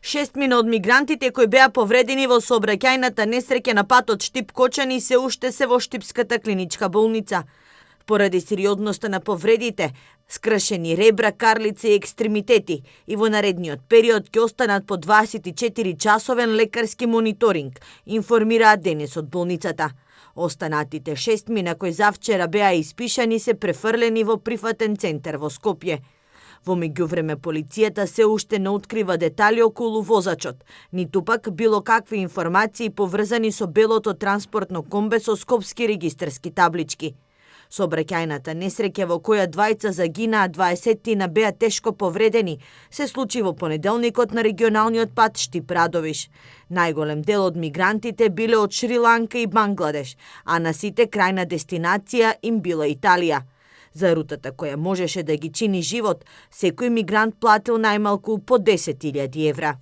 6 од мигрантите кои беа повредени во сообраќајната несреќа на патот Штип-Кочани се уште се во Штипската клиничка болница. Поради сериозноста на повредите, скршени ребра, карлици и екстремитети, и во наредниот период ќе останат по 24-часовен лекарски мониторинг, информираат денес од болницата. Останатите 6 на кои завчера беа испишани се префрлени во прифатен центар во Скопје. Во меѓувреме полицијата се уште не открива детали околу возачот, ниту пак било какви информации поврзани со белото транспортно комбе со скопски регистарски таблички. Сообраќајната несреќа во која двајца загинаа, 20 беа тешко повредени, се случи во понеделникот на регионалниот пат Штип-Радовиш. Најголем дел од мигрантите биле од Шри-Ланка и Бангладеш, а на сите крајна дестинација им била Италија. За рутата која можеше да ги чини живот, секој мигрант платил најмалку по 10.000 евра.